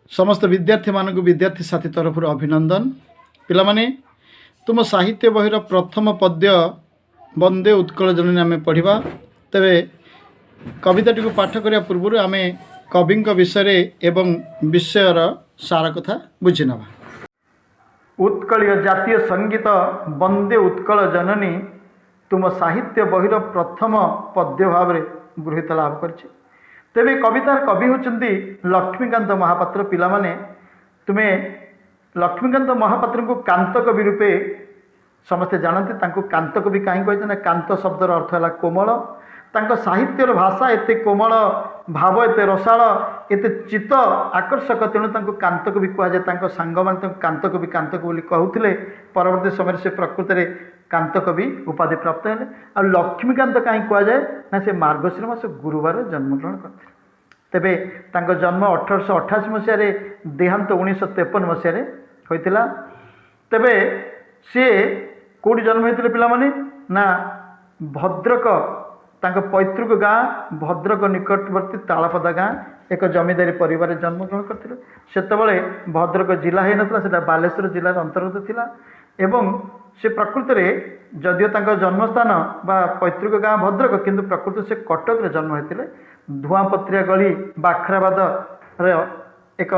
ସମସ୍ତ ବିଦ୍ୟାର୍ଥୀମାନଙ୍କୁ ବିଦ୍ୟାର୍ଥୀ ସାଥୀ ତରଫରୁ ଅଭିନନ୍ଦନ। ପିଲାମାନେ, ତୁମ ସାହିତ୍ୟ ବହିର ପ୍ରଥମ ପଦ୍ୟ ବନ୍ଦେ ଉତ୍କଳ ଜନନୀ ଆମେ ପଢ଼ିବା। ତେବେ କବିତାଟିକୁ ପାଠ କରିବା ପୂର୍ବରୁ ଆମେ କବିଙ୍କ ବିଷୟରେ ଏବଂ ବିଷୟର ସାର କଥା ବୁଝିନେବା। ଉତ୍କଳୀୟ ଜାତୀୟ ସଙ୍ଗୀତ ବନ୍ଦେ ଉତ୍କଳ ଜନନୀ ତୁମ ସାହିତ୍ୟ ବହିର ପ୍ରଥମ ପଦ୍ୟ ଭାବରେ ଗୃହୀତ ଲାଭ କରିଛି। ତେବେ କବିତାର କବି ହେଉଛନ୍ତି ଲକ୍ଷ୍ମୀକାନ୍ତ ମହାପାତ୍ର। ପିଲାମାନେ, ତୁମେ ଲକ୍ଷ୍ମୀକାନ୍ତ ମହାପାତ୍ରଙ୍କୁ କାନ୍ତ କବି ରୂପେ ସମସ୍ତେ ଜାଣନ୍ତି। ତାଙ୍କୁ କାନ୍ତ କବି କାହିଁକି କୁହାଯାଏ ନା, କାନ୍ତ ଶବ୍ଦର ଅର୍ଥ ହେଲା କୋମଳ। ତାଙ୍କ ସାହିତ୍ୟର ଭାଷା ଏତେ କୋମଳ, ଭାବ ଏତେ ରସାଳ, ଏତେ ଚିତ୍ତ ଆକର୍ଷକ, ତେଣୁ ତାଙ୍କୁ କାନ୍ତ କବି କୁହାଯାଏ। ତାଙ୍କ ସାଙ୍ଗମାନେ ତାଙ୍କୁ କାନ୍ତ କବି, କାନ୍ତ କବି ବୋଲି କହୁଥିଲେ। ପରବର୍ତ୍ତୀ ସମୟରେ ସେ ପ୍ରକୃତରେ କାନ୍ତ କବି ଉପାଧି ପ୍ରାପ୍ତ ହେଲେ। ଆଉ ଲକ୍ଷ୍ମୀକାନ୍ତ କାହିଁକି କୁହାଯାଏ ନା, ସେ ମାର୍ଗଶିର ମାସ ଗୁରୁବାର ଜନ୍ମଗ୍ରହଣ କରିଥିଲେ। ତେବେ ତାଙ୍କ ଜନ୍ମ 1888 ମସିହାରେ, ଦେହାନ୍ତ 1953 ମସିହାରେ ହୋଇଥିଲା। ତେବେ ସିଏ କେଉଁଠି ଜନ୍ମ ହୋଇଥିଲେ ପିଲାମାନେ ନା, ଭଦ୍ରକ, ତାଙ୍କ ପୈତୃକ ଗାଁ ଭଦ୍ରକ ନିକଟବର୍ତ୍ତୀ ତାଳପଦା ଗାଁ, ଏକ ଜମିଦାରୀ ପରିବାରରେ ଜନ୍ମଗ୍ରହଣ କରିଥିଲେ। ସେତେବେଳେ ଭଦ୍ରକ ଜିଲ୍ଲା ହେଇନଥିଲା, ସେଟା ବାଲେଶ୍ୱର ଜିଲ୍ଲାର ଅନ୍ତର୍ଗତ ଥିଲା। ଏବଂ ସେ ପ୍ରକୃତରେ ଯଦିଓ ତାଙ୍କ ଜନ୍ମସ୍ଥାନ ବା ପୈତୃକ ଗାଁ ଭଦ୍ରକ, କିନ୍ତୁ ପ୍ରକୃତରେ ସେ କଟକରେ ଜନ୍ମ ହୋଇଥିଲେ। ଧୂଆଁପତ୍ରିଆ ଗଳି ବାଖରାବାଦର ଏକ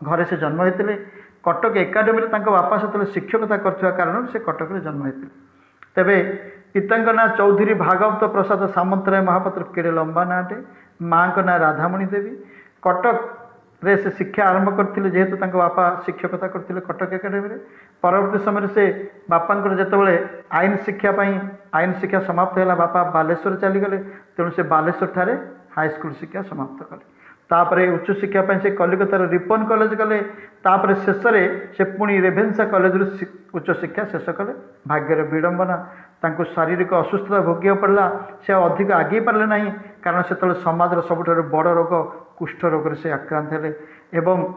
ଘରେ ସେ ଜନ୍ମ ହୋଇଥିଲେ। କଟକ ଏକାଡେମୀରେ ତାଙ୍କ ବାପା ସେତେବେଳେ ଶିକ୍ଷକତା କରୁଥିବା କାରଣରୁ ସେ କଟକରେ ଜନ୍ମ ହୋଇଥିଲେ। ତେବେ ପିତାଙ୍କ ନାଁ ଚୌଧୁରୀ ଭାଗବତ ପ୍ରସାଦ ସାମନ୍ତରାୟ ମହାପାତ୍ର, କେଡ଼େ ଲମ୍ବା ନାଁଟେ। ମାଆଙ୍କ ନାଁ ରାଧାମଣି ଦେବୀ। କଟକରେ ସେ ଶିକ୍ଷା ଆରମ୍ଭ କରିଥିଲେ, ଯେହେତୁ ତାଙ୍କ ବାପା ଶିକ୍ଷକତା କରିଥିଲେ କଟକ ଏକାଡେମୀରେ। ପରବର୍ତ୍ତୀ ସମୟରେ ସେ ବାପାଙ୍କର ଯେତେବେଳେ ଆଇନ ଶିକ୍ଷା ପାଇଁ, ଆଇନ ଶିକ୍ଷା ସମାପ୍ତ ହେଲା, ବାପା ବାଲେଶ୍ୱର ଚାଲିଗଲେ। ତେଣୁ ସେ ବାଲେଶ୍ୱର ଠାରେ ହାଇସ୍କୁଲ ଶିକ୍ଷା ସମାପ୍ତ କଲେ। ତାପରେ ଉଚ୍ଚଶିକ୍ଷା ପାଇଁ ସେ କଲିକତାର ରିପନ୍ କଲେଜ ଗଲେ। ତାପରେ ଶେଷରେ ସେ ପୁଣି ରେଭେନ୍ସା କଲେଜରୁ ଉଚ୍ଚଶିକ୍ଷା ଶେଷ କଲେ। ଭାଗ୍ୟର ବିଡ଼ମ୍ବନା, ତାଙ୍କୁ ଶାରୀରିକ ଅସୁସ୍ଥତା ଭୋଗିବାକୁ ପଡ଼ିଲା। ସେ ଆଉ ଅଧିକ ଆଗେଇ ପାରିଲେ ନାହିଁ, କାରଣ ସେତେବେଳେ ସମାଜର ସବୁଠାରୁ ବଡ଼ ରୋଗ କୁଷ୍ଠ ରୋଗରେ ସେ ଆକ୍ରାନ୍ତ ହେଲେ। ଏବଂ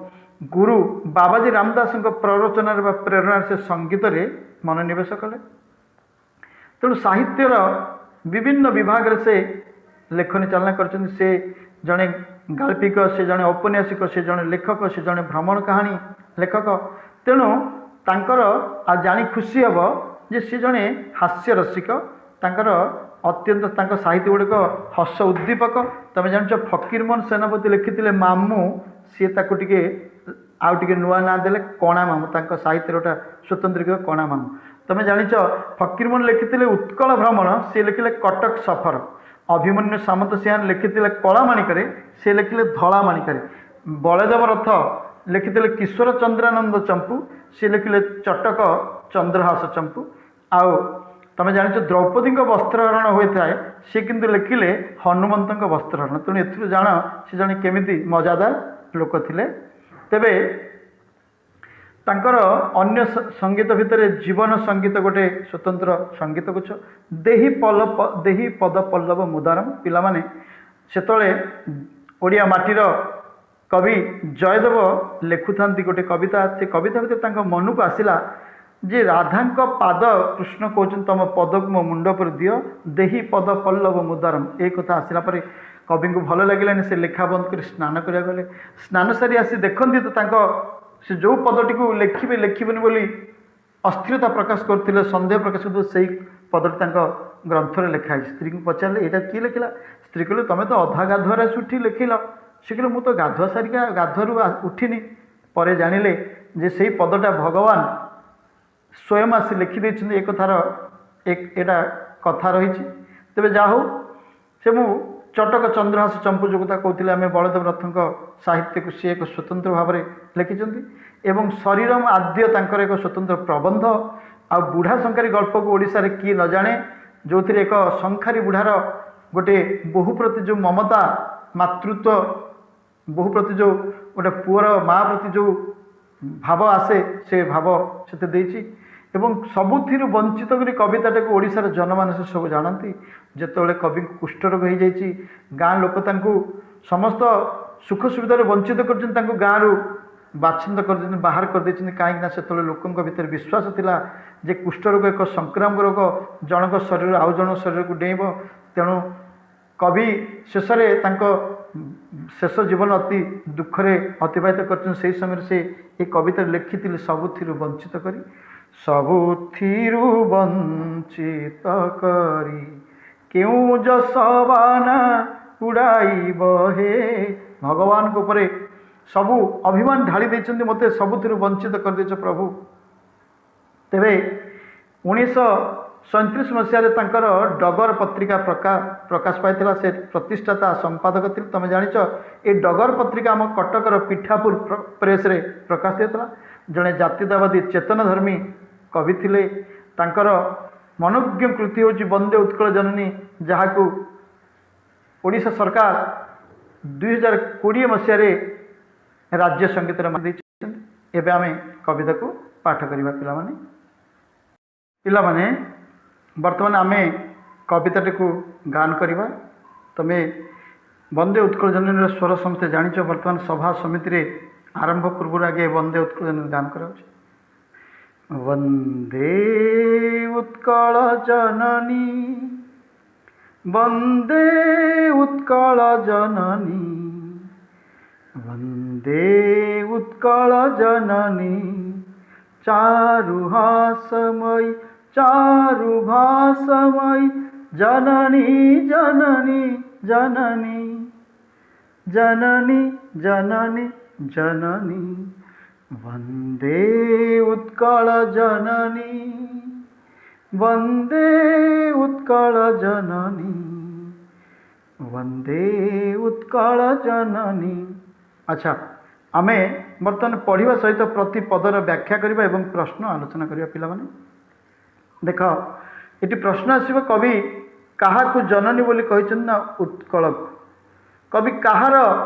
ଗୁରୁ ବାବାଜୀ ରାମଦାସଙ୍କ ପ୍ରରୋଚନାରେ ବା ପ୍ରେରଣାରେ ସେ ସଙ୍ଗୀତରେ ମନୋନିବେଶ କଲେ। ତେଣୁ ସାହିତ୍ୟର ବିଭିନ୍ନ ବିଭାଗରେ ସେ ଲେଖନୀ ଚାଳନା କରିଛନ୍ତି। ସେ ଜଣେ ଗାଳ୍ପିକ, ସେ ଜଣେ ଔପନ୍ୟାସିକ, ସେ ଜଣେ ଲେଖକ, ସେ ଜଣେ ଭ୍ରମଣ କାହାଣୀ ଲେଖକ। ତେଣୁ ତାଙ୍କର ଆଉ ଜାଣି ଖୁସି ହେବ ଯେ ସେ ଜଣେ ହାସ୍ୟ ରସିକ। ତାଙ୍କର ଅତ୍ୟନ୍ତ ତାଙ୍କ ସାହିତ୍ୟ ଗୁଡ଼ିକ ହସ ଉଦ୍ଦୀପକ। ତୁମେ ଜାଣିଛ, ଫକୀରମୋହନ ସେନାପତି ଲେଖିଥିଲେ ମାମୁଁ, ସିଏ ତାକୁ ଟିକେ ଆଉ ଟିକେ ନୂଆ ନାଁ ଦେଲେ, କଣା ମାମୁଁ। ତାଙ୍କ ସାହିତ୍ୟର ଗୋଟେ ସ୍ୱତନ୍ତ୍ର କଣା ମାମୁଁ। ତୁମେ ଜାଣିଛ, ଫକୀରମୋହନ ଲେଖିଥିଲେ ଉତ୍କଳ ଭ୍ରମଣ, ସିଏ ଲେଖିଲେ କଟକ ସଫର। ଅଭିମନ୍ୟୁ ସାମନ୍ତ ସିଂହାର ଲେଖିଥିଲେ କଳାମାଣିକରେ, ସେ ଲେଖିଲେ ଧଳା ମାଣିକରେ। ବଳଦେବ ରଥ ଲେଖିଥିଲେ କିଶୋର ଚନ୍ଦ୍ରାନନ୍ଦ ଚମ୍ପୁ, ସେ ଲେଖିଲେ ଚଟକ ଚନ୍ଦ୍ରହାସ ଚମ୍ପୁ। ଆଉ ତମେ ଜାଣିଛ, ଦ୍ରୌପଦୀଙ୍କ ବସ୍ତ୍ରହରଣ ହୋଇଥାଏ, ସେ କିନ୍ତୁ ଲେଖିଲେ ହନୁମନ୍ତଙ୍କ ବସ୍ତ୍ରହରଣ। ତେଣୁ ଏଥିରୁ ଜାଣ ସେ ଜଣେ କେମିତି ମଜାଦାର ଲୋକ ଥିଲେ। ତେବେ ତାଙ୍କର ଅନ୍ୟ ସଙ୍ଗୀତ ଭିତରେ ଜୀବନ ସଙ୍ଗୀତ ଗୋଟେ ସ୍ୱତନ୍ତ୍ର ସଙ୍ଗୀତ ଗୁଚ୍ଛ। ଦେହି ପଲ ଦେହି ପଦ ପଲ୍ଲବ ମୁଦାରମ। ପିଲାମାନେ, ସେତେବେଳେ ଓଡ଼ିଆ ମାଟିର କବି ଜୟଦେବ ଲେଖୁଥାନ୍ତି ଗୋଟେ କବିତା। ସେ କବିତା ଭିତରେ ତାଙ୍କ ମନକୁ ଆସିଲା ଯେ ରାଧାଙ୍କ ପାଦ, କୃଷ୍ଣ କହୁଛନ୍ତି, "ତମ ପଦକୁ ମୋ ମୁଣ୍ଡ ଉପରେ ଦିଅ, ଦେହି ପଦ ପଲ୍ଲବ ମୁଦାରମ।" ଏ କଥା ଆସିଲା ପରେ କବିଙ୍କୁ ଭଲ ଲାଗିଲାନି। ସେ ଲେଖା ବନ୍ଦ କରି ସ୍ନାନ କରିବାକୁ ଗଲେ। ସ୍ନାନ ସାରି ଆସି ଦେଖନ୍ତି ତ ତାଙ୍କ ସେ ଯେଉଁ ପଦଟିକୁ ଲେଖିବେ ଲେଖିବେନି ବୋଲି ଅସ୍ଥିରତା ପ୍ରକାଶ କରୁଥିଲେ, ସନ୍ଦେହ ପ୍ରକାଶ କରୁଥିଲେ, ସେଇ ପଦଟି ତାଙ୍କ ଗ୍ରନ୍ଥରେ ଲେଖା ହେଇଛି। ସ୍ତ୍ରୀଙ୍କୁ ପଚାରିଲେ, "ଏଇଟା କିଏ ଲେଖିଲା?" ସ୍ତ୍ରୀ କହିଲେ, "ତମେ ତ ଅଧା ଗାଧୁଆରେ ଆସି ଉଠି ଲେଖିଲ।" ସେ କହିଲେ, "ମୁଁ ତ ଗାଧୁଆ ସାରିକା ଗାଧୁଆରୁ ଉଠିନି।" ପରେ ଜାଣିଲେ ଯେ ସେଇ ପଦଟା ଭଗବାନ ସ୍ୱୟଂ ଆସି ଲେଖିଦେଇଛନ୍ତି। ଏ କଥାର ଏଇଟା କଥା ରହିଛି। ତେବେ ଯାହା ହଉ, ସେ ମୁଁ ଚଟକ ଚନ୍ଦ୍ରହାସ ଚମ୍ପୁ ଯେଉଁ କଥା କହୁଥିଲେ ଆମେ, ବଳଦେବ ରଥଙ୍କ ସାହିତ୍ୟକୁ ସିଏ ଏକ ସ୍ୱତନ୍ତ୍ର ଭାବରେ ଲେଖିଛନ୍ତି। ଏବଂ ଶରୀରମ ଆଦ୍ୟ ତାଙ୍କର ଏକ ସ୍ୱତନ୍ତ୍ର ପ୍ରବନ୍ଧ। ଆଉ ବୁଢ଼ା ଶଙ୍ଖାରୀ ଗଳ୍ପକୁ ଓଡ଼ିଶାରେ କିଏ ନ ଜାଣେ, ଯେଉଁଥିରେ ଏକ ଶଙ୍ଖାରୀ ବୁଢ଼ାର ଗୋଟେ ବୋହୂ ପ୍ରତି ଯେଉଁ ମମତା, ମାତୃତ୍ୱ, ବୋହୂ ପ୍ରତି ଯେଉଁ ଗୋଟେ ପୁଅର ମା ପ୍ରତି ଯେଉଁ ଭାବ ଆସେ, ସେ ଭାବ ସେଥିରେ ଦେଇଛି। ଏବଂ ସବୁଥିରୁ ବଞ୍ଚିତ କରି କବିତାଟାକୁ ଓଡ଼ିଶାର ଜନମାନସ ସବୁ ଜାଣନ୍ତି। ଯେତେବେଳେ କବିଙ୍କୁ କୁଷ୍ଠରୋଗ ହେଇଯାଇଛି, ଗାଁ ଲୋକ ତାଙ୍କୁ ସମସ୍ତ ସୁଖ ସୁବିଧାରୁ ବଞ୍ଚିତ କରିଛନ୍ତି, ତାଙ୍କୁ ଗାଁରୁ ବାଛନ୍ଦ କରିଦେଇଛନ୍ତି, ବାହାର କରିଦେଇଛନ୍ତି। କାହିଁକି ନା ସେତେବେଳେ ଲୋକଙ୍କ ଭିତରେ ବିଶ୍ୱାସ ଥିଲା ଯେ କୁଷ୍ଠରୋଗ ଏକ ସଂକ୍ରାମକ ରୋଗ, ଜଣଙ୍କ ଶରୀରରୁ ଆଉ ଜଣଙ୍କ ଶରୀରକୁ ଡେଇଁବ। ତେଣୁ କବି ଶେଷରେ ତାଙ୍କ ଶେଷ ଜୀବନ ଅତି ଦୁଃଖରେ ଅତିବାହିତ କରିଛନ୍ତି, ସେହି ସମୟରେ ସେ ଏ କବିତା ଲେଖିଥିଲେ, ସବୁଥିରୁ ବଞ୍ଚିତ କରି, ସବୁଥିରୁ ବଞ୍ଚିତ କରି କେଉଁ ଯଶବାନା ଉଡ଼ାଇବ ହେ। ଭଗବାନଙ୍କ ଉପରେ ସବୁ ଅଭିମାନ ଢାଳି ଦେଇଛନ୍ତି, ମୋତେ ସବୁଥିରୁ ବଞ୍ଚିତ କରିଦେଇଛ ପ୍ରଭୁ। ତେବେ 1937 ମସିହାରେ ତାଙ୍କର ଡଗର ପତ୍ରିକା ପ୍ରକାଶ ପାଇଥିଲା। ସେ ପ୍ରତିଷ୍ଠାତା ସମ୍ପାଦକ ଥିଲେ। ତୁମେ ଜାଣିଛ, ଏ ଡଗର ପତ୍ରିକା ଆମ କଟକର ପିଠାପୁର ପ୍ରେସ୍ରେ ପ୍ରକାଶ ହୋଇଥିଲା। ଜଣେ ଜାତୀୟତାବାଦୀ ଚେତନାଧର୍ମୀ କବି ଥିଲେ। ତାଙ୍କର ମନୋଜ୍ଞ କୃତି ହେଉଛି ବନ୍ଦେ ଉତ୍କଳ ଜନନୀ, ଯାହାକୁ ଓଡ଼ିଶା ସରକାର 2020 ମସିହାରେ ରାଜ୍ୟ ସଙ୍ଗୀତରେ ଦେଇଛନ୍ତି। ଏବେ ଆମେ କବିତାକୁ ପାଠ କରିବା। ପିଲାମାନେ, ବର୍ତ୍ତମାନ ଆମେ କବିତାଟିକୁ ଗାନ କରିବା। ତୁମେ ବନ୍ଦେ ଉତ୍କଳ ଜନନୀର ସ୍ୱର ସମସ୍ତେ ଜାଣିଛ। ବର୍ତ୍ତମାନ ସଭା ସମିତିରେ ଆରମ୍ଭ ପୂର୍ବରୁ ଆଗେ ବନ୍ଦେ ଉତ୍କଳ ଜନନୀ ଗାନ କରାଯାଉଛି। ବନ୍ଦେ ଉତ୍କଳ ଜନନୀ, ବନ୍ଦେ ଉତ୍କଳ ଜନନୀ, ବନ୍ଦେ ଉତ୍କଳ ଜନନୀ, ଚାରୁହାସମୟୀ ଚାରୁଭାସମୟୀ ଜନନୀ ଜନନୀ ଜନନୀ ଜନନୀ ଜନନୀ ଜନନୀ, ବନ୍ଦେ ଉତ୍କଳ ଜନନୀ, ବନ୍ଦେ ଉତ୍କଳ ଜନନୀ, ବନ୍ଦେ ଉତ୍କଳ ଜନନୀ। ଆଚ୍ଛା, ଆମେ ବର୍ତ୍ତମାନ ପଢ଼ିବା ସହିତ ପ୍ରତି ପଦର ବ୍ୟାଖ୍ୟା କରିବା ଏବଂ ପ୍ରଶ୍ନ ଆଲୋଚନା କରିବା। ପିଲାମାନେ ଦେଖ, ଏଠି ପ୍ରଶ୍ନ ଆସିବ, କବି କାହାକୁ ଜନନୀ ବୋଲି କହିଛନ୍ତି ନା ଉତ୍କଳକୁ? କବି କାହାର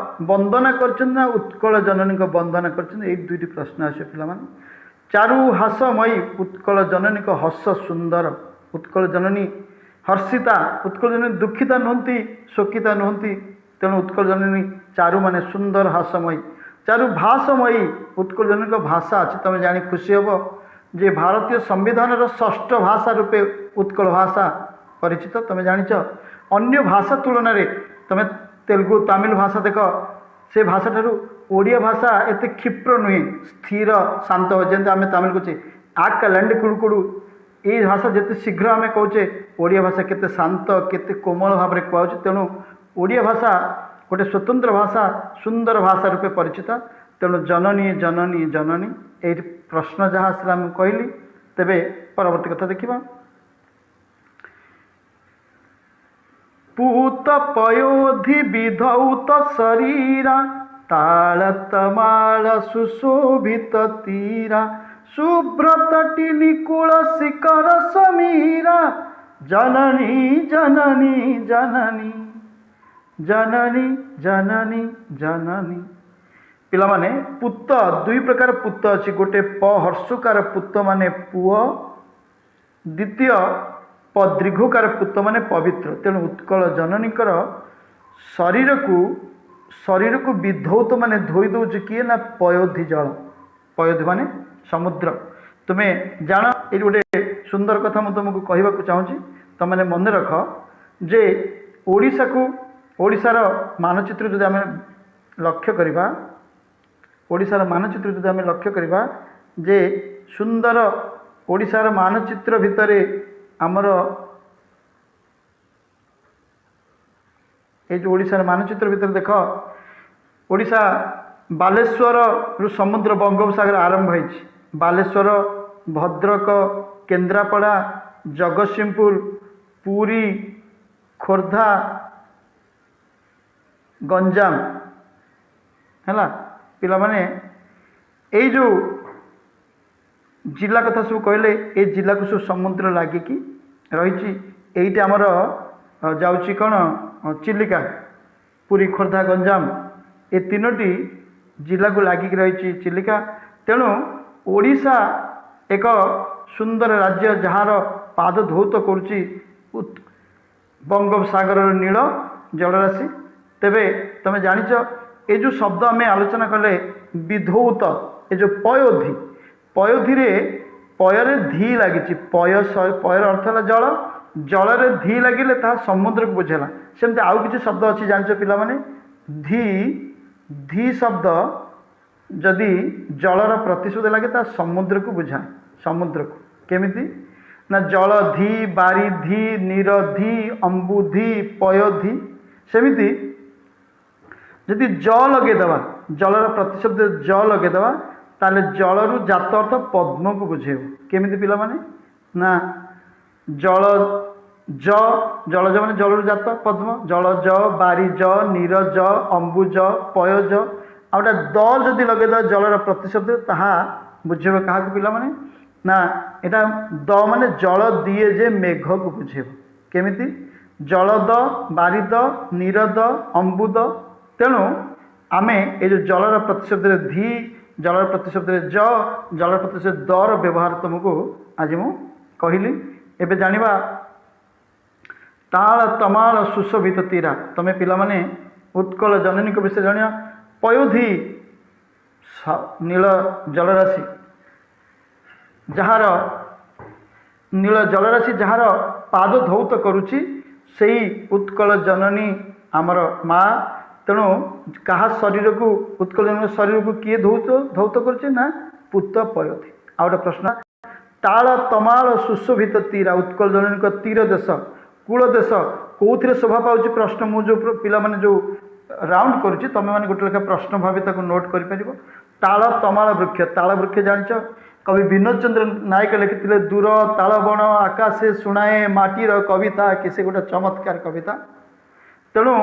ବନ୍ଦନା କରିଛନ୍ତି ନା ଉତ୍କଳ ଜନନୀଙ୍କ ବନ୍ଦନା କରିଛନ୍ତି? ଏଇ ଦୁଇଟି ପ୍ରଶ୍ନ ଆସିବ ପିଲାମାନେ। ଚାରୁ ହାସମୟୀ, ଉତ୍କଳ ଜନନୀଙ୍କ ହସ ସୁନ୍ଦର। ଉତ୍କଳ ଜନନୀ ହର୍ଷିତା, ଉତ୍କଳ ଜନନୀ ଦୁଃଖିତା ନୁହନ୍ତି, ଶୋକିତା ନୁହନ୍ତି। ତେଣୁ ଉତ୍କଳ ଜନନୀ ଚାରୁ ମାନେ ସୁନ୍ଦର, ହାସମୟୀ। ଚାରୁ ଭାଷମୟୀ, ଉତ୍କଳ ଜନନୀଙ୍କ ଭାଷା ଅଛି। ତୁମେ ଜାଣି ଖୁସି ହେବ ଯେ ଭାରତୀୟ ସମ୍ବିଧାନର ଷଷ୍ଠ ଭାଷା ରୂପେ ଉତ୍କଳ ଭାଷା ପରିଚିତ। ତୁମେ ଜାଣିଛ, ଅନ୍ୟ ଭାଷା ତୁଳନାରେ ତୁମେ ତେଲୁଗୁ ତାମିଲ ଭାଷା ଦେଖ, ସେ ଭାଷାଠାରୁ ଓଡ଼ିଆ ଭାଷା ଏତେ କ୍ଷିପ୍ର ନୁହେଁ, ସ୍ଥିର ଶାନ୍ତ। ଯେମିତି ଆମେ ତାମିଲ କହୁଛେ ଆକ ଲେଣ୍ଡ କୁଡ଼ୁ କୁଡ଼ୁ, ଏଇ ଭାଷା ଯେତେ ଶୀଘ୍ର ଆମେ କହୁଛେ, ଓଡ଼ିଆ ଭାଷା କେତେ ଶାନ୍ତ, କେତେ କୋମଳ ଭାବରେ କୁହାଯାଉଛି। ତେଣୁ ଓଡ଼ିଆ ଭାଷା ଗୋଟେ ସ୍ୱତନ୍ତ୍ର ଭାଷା, ସୁନ୍ଦର ଭାଷା ରୂପେ ପରିଚିତ। ତେଣୁ ଜନନୀ ଜନନୀ ଜନନୀ, ଏଇଠି ପ୍ରଶ୍ନ ଯାହା ଆସିଲା ମୁଁ କହିଲି। ତେବେ ପରବର୍ତ୍ତୀ କଥା ଦେଖିବା। ପୂତ ପୟୋଧି ବିଧୌତ ଶରୀରା, ତାଳତମାଳ ସୁଶୋଭିତ ତୀରା, ଶୁଭ୍ରତଟିନୀ କୂଳ ଶିଖର ସମୀରା, ଜନନୀ ଜନନୀ ଜନନୀ ଜନନୀ ଜନନୀ ଜନନୀ। ପିଲାମାନେ, ପୁତ ଦୁଇ ପ୍ରକାର ପୁତ ଅଛି। ଗୋଟେ ପ ହର୍ଷୁକାର ପୁତ ମାନେ ପୁଅ, ଦ୍ୱିତୀୟ ପ ଦୀର୍ଘକାର ପୁତ ମାନେ ପବିତ୍ର। ତେଣୁ ଉତ୍କଳ ଜନନୀଙ୍କର ଶରୀରକୁ ବିଧୌତ ମାନେ ଧୋଇ ଦେଉଛି କିଏ ନା ପୟୋଧି ଜଳ। ପୟୋଧି ମାନେ ସମୁଦ୍ର। ତୁମେ ଜାଣ, ଏଇଠି ଗୋଟେ ସୁନ୍ଦର କଥା ମୁଁ ତୁମକୁ କହିବାକୁ ଚାହୁଁଛି। ତୁମେ ମନେ ରଖ ଯେ ଓଡ଼ିଶାକୁ, ଓଡ଼ିଶାର ମାନଚିତ୍ର ଯଦି ଆମେ ଲକ୍ଷ୍ୟ କରିବା, ଓଡ଼ିଶାର ମାନଚିତ୍ର ଯଦି ଆମେ ଲକ୍ଷ୍ୟ କରିବା ଯେ ସୁନ୍ଦର ଓଡ଼ିଶାର ମାନଚିତ୍ର ଭିତରେ ଆମର ଏଇ ଯେଉଁ ଓଡ଼ିଶାର ମାନଚିତ୍ର ଭିତରେ ଦେଖ, ଓଡ଼ିଶା ବାଲେଶ୍ୱରରୁ ସମୁଦ୍ର ବଙ୍ଗୋପସାଗର ଆରମ୍ଭ ହେଇଛି। ବାଲେଶ୍ୱର, ଭଦ୍ରକ, କେନ୍ଦ୍ରାପଡ଼ା, ଜଗତସିଂହପୁର, ପୁରୀ, ଖୋର୍ଦ୍ଧା, ଗଞ୍ଜାମ ହେଲା। ପିଲାମାନେ, ଏଇ ଯେଉଁ ଜିଲ୍ଲା କଥା ସବୁ କହିଲେ, ଏ ଜିଲ୍ଲାକୁ ସବୁ ସମୁଦ୍ର ଲାଗିକି ରହିଛି। ଏଇଟା ଆମର ଯାଉଛି କ'ଣ ଚିଲିକା। ପୁରୀ, ଖୋର୍ଦ୍ଧା, ଗଞ୍ଜାମ ଏ ତିନୋଟି ଜିଲ୍ଲାକୁ ଲାଗିକି ରହିଛି ଚିଲିକା। ତେଣୁ ଓଡ଼ିଶା ଏକ ସୁନ୍ଦର ରାଜ୍ୟ, ଯାହାର ପାଦ ଧୌତ କରୁଛି ବଙ୍ଗୋପସାଗରର ନୀଳ ଜଳରାଶି। ତେବେ ତୁମେ ଜାଣିଛ, ଏ ଯେଉଁ ଶବ୍ଦ ଆମେ ଆଲୋଚନା କଲେ ବିଧୌତ, ଏ ଯେଉଁ ପୟୋଧି, ପୟୋଧିରେ ପୟରେ ଧି ଲାଗିଛି। ପୟ, ପୟର ଅର୍ଥ ହେଲା ଜଳ, ଜଳରେ ଧି ଲାଗିଲେ ତାହା ସମୁଦ୍ରକୁ ବୁଝେଇଲା। ସେମିତି ଆଉ କିଛି ଶବ୍ଦ ଅଛି ଜାଣିଛ ପିଲାମାନେ? ଧି, ଧି ଶବ୍ଦ ଯଦି ଜଳର ପ୍ରତିଶବ୍ଦ ଲାଗେ, ତା ସମୁଦ୍ରକୁ ବୁଝାଏ, ସମୁଦ୍ରକୁ। କେମିତି ନା ଜଳଧି, ବାରିଧି, ନିରଧି, ଅମ୍ବୁଧି, ପୟଧି। ସେମିତି ଯଦି ଜ ଲଗେଇଦେବା, ଜଳର ପ୍ରତିଶବ୍ଦ ଜ ଲଗେଇଦେବା, ତାହେଲେ ଜଳରୁ ଜାତ ଅର୍ଥ ପଦ୍ମକୁ ବୁଝେଇବ। କେମିତି ପିଲାମାନେ? ନା ଜଳ ଜ, ଜଳଜ ମାନେ ଜଳରୁ ଜାତ ପଦ୍ମ, ଜଳଜ, ବାରିଜ, ନୀରଜ, ଅମ୍ବୁଜ, ପୟଜ। ଆଉ ଗୋଟେ ଦ ଯଦି ଲଗେଇଦେବା ଜଳର ପ୍ରତିଶବ୍ଦ, ତାହା ବୁଝେଇବ କାହାକୁ ପିଲାମାନେ? ନା ଏଇଟା ଦ ମାନେ ଜଳ ଦିଏ ଯେ, ମେଘକୁ ବୁଝେଇବ। କେମିତି? ଜଳଦ, ବାରିଦ, ନୀରଦ, ଅମ୍ବୁଦ। ତେଣୁ ଆମେ ଏ ଯେଉଁ ଜଳର ପ୍ରତିଶବ୍ଦରେ ଧି, ଜଳର ପ୍ରତିଶବ୍ଦରେ ଜ, ଜଳର ପ୍ରତିଶବ୍ଦ ଦର ବ୍ୟବହାର ତୁମକୁ ଆଜି ମୁଁ କହିଲି। ଏବେ ଜାଣିବା ତାଳ ତମାଳ ସୁଶୋଭିତ ତୀରା। ତୁମେ ପିଲାମାନେ ଉତ୍କଳ ଜନନୀଙ୍କ ବିଷୟରେ ଜାଣିବା। ପୟୋଧି, ନୀଳ ଜଳରାଶି, ଯାହାର ନୀଳ ଜଳରାଶି ଯାହାର ପାଦ ଧୌତ କରୁଛି, ସେଇ ଉତ୍କଳ ଜନନୀ ଆମର ମା। ତେଣୁ କାହା ଶରୀରକୁ, ଉତ୍କଳ ଜନନୀ ଶରୀରକୁ କିଏ ଧୌତ କରୁଛି? ନା ପୂତ ପୟୋଧି। ଆଉ ଗୋଟେ ପ୍ରଶ୍ନ, ତାଳ ତମାଳ ସୁଶୋଭିତ ତୀରା, ଉତ୍କଳ ଜନନୀଙ୍କ ତୀର ଦେଶ, କୂଳ ଦେଶ କେଉଁଥିରେ ଶୋଭା ପାଉଛି? ପ୍ରଶ୍ନ ମୁଁ ଯେଉଁ ପିଲାମାନେ ଯେଉଁ ରାଉଣ୍ଡ କରୁଛି, ତୁମେମାନେ ଗୋଟେ ଲେଖା ପ୍ରଶ୍ନ ଭାବେ ତାକୁ ନୋଟ୍ କରିପାରିବ। ତାଳ ତମାଳ ବୃକ୍ଷ, ତାଳ ବୃକ୍ଷ ଜାଣିଛ, କବି ବିନୋଦ ଚନ୍ଦ୍ର ନାୟକ ଲେଖିଥିଲେ, ଦୂର ତାଳବଣ ଆକାଶେ ଶୁଣାଏ ମାଟିର କବିତା। କି ସେ ଗୋଟେ ଚମତ୍କାର କବିତା। ତେଣୁ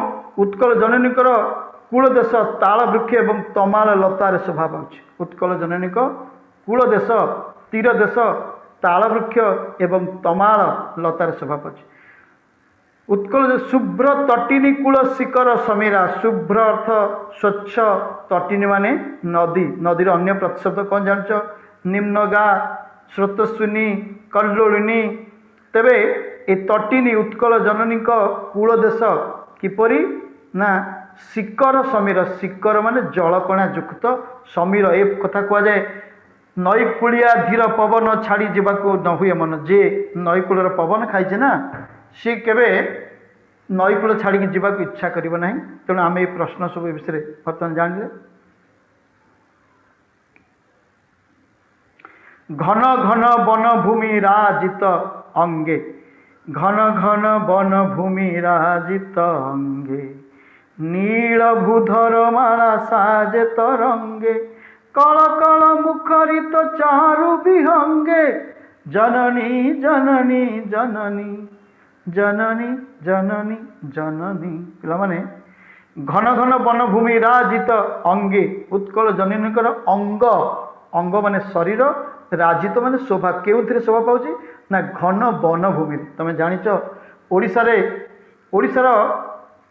ଉତ୍କଳ ଜନନୀଙ୍କର କୂଳ ଦେଶ ତାଳ ବୃକ୍ଷ ଏବଂ ତମାଳ ଲତାରେ ଶୋଭା ପାଉଛି। ଉତ୍କଳ ଜନନୀଙ୍କ କୂଳ ଦେଶ, ତୀର ଦେଶ ତାଳ ବୃକ୍ଷ ଏବଂ ତମାଳ ଲତାରେ ଶୋଭା ପାଉଛି। ଉତ୍କଳ ଶୁଭ୍ର ତଟିନୀ କୂଳ ଶିଖର ସମୀରା। ଶୁଭ୍ର ଅର୍ଥ ସ୍ୱଚ୍ଛ, ତଟିନୀ ମାନେ ନଦୀ। ନଦୀର ଅନ୍ୟ ପ୍ରତିଶବ୍ଦ କ'ଣ ଜାଣିଛ? ନିମ୍ନଗା, ସ୍ରୋତସ୍ୱିନୀ, କଲ୍ଲୋଳିନୀ। ତେବେ ଏ ତଟିନୀ ଉତ୍କଳ ଜନନୀଙ୍କ କୂଳ ଦେଶ କିପରି? ନା ଶିଖର ସମୀର, ଶିଖର ମାନେ ଜଳକଣା ଯୁକ୍ତ, ସମୀର। ଏ କଥା କୁହାଯାଏ, ନଈକୂଳିଆ ଧୀର ପବନ ଛାଡ଼ି ଯିବାକୁ ନ ହୁଏ ମନ। ଯିଏ ନଈକୂଳର ପବନ ଖାଇଛି ନା, ସିଏ କେବେ ନଈକୂଳ ଛାଡ଼ିକି ଯିବାକୁ ଇଚ୍ଛା କରିବ ନାହିଁ। ତେଣୁ ଆମେ ଏ ପ୍ରଶ୍ନ ସବୁ ଏ ବିଷୟରେ ବର୍ତ୍ତମାନ ଜାଣିଲେ। ଘନ ଘନ ବନଭୂମି ରାଜିତ ଅଙ୍ଗେ, ଘନ ଘନ ବନଭୂମି ରାଜିତ ଅଙ୍ଗେ, ନୀଳ ଭୂଧର ମାଳା ସାଜେ ତରଙ୍ଗେ, କଳ କଳ ମୁଖରିତ ଚାରୁ ବିହଙ୍ଗେ, ଜନନୀ ଜନନୀ ଜନନୀ ଜନନୀ ଜନନୀ ଜନନୀ। ପିଲାମାନେ, ଘନ ଘନ ବନଭୂମି ରାଜିତ ଅଙ୍ଗେ, ଉତ୍କଳ ଜନନୀଙ୍କର ଅଙ୍ଗ, ଅଙ୍ଗ ମାନେ ଶରୀର, ରାଜିତ ମାନେ ଶୋଭା। କେଉଁଥିରେ ଶୋଭା ପାଉଛି? ନା ଘନ ବନଭୂମିରେ। ତୁମେ ଜାଣିଛ ଓଡ଼ିଶାରେ, ଓଡ଼ିଶାର